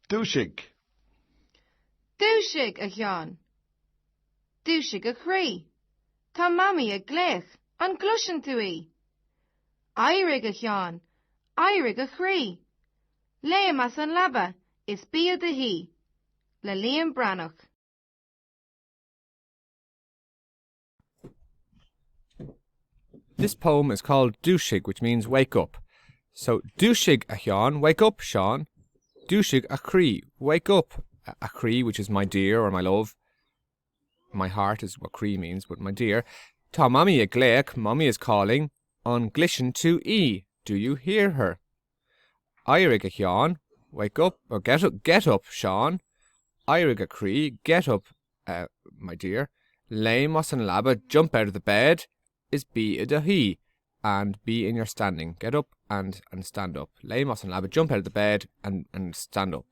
Dúisigh! Dúisigh, a Sheáin! Dúisigh, a chroí! Tá Mamaí ag glaoch, an gcloiseann tú í? Éirigh, a Sheáin! Éirigh, a chroí! Léim as an leaba is bí i do shuí! Le Liam Breathnach. This poem is called Dúisigh, which means wake up. So Dúisigh a Sheáin, wake up, Sean. Dúisigh a chroí, wake up, a chroí, which is my dear or my love. My heart is what croí means, but my dear. Tá Mamaí ag glaoch, Mommy is calling. An gcloiseann tú í, do you hear her? Éirigh a Sheáin, wake up, or get up, get up, Sean. Éirigh a chroí, get up, uh, my dear. Léim as an leaba, jump out of the bed, is bí i do shuí, and be in your standing. Get up and, and stand up. Léim as an leaba, jump out of the bed and, and stand up.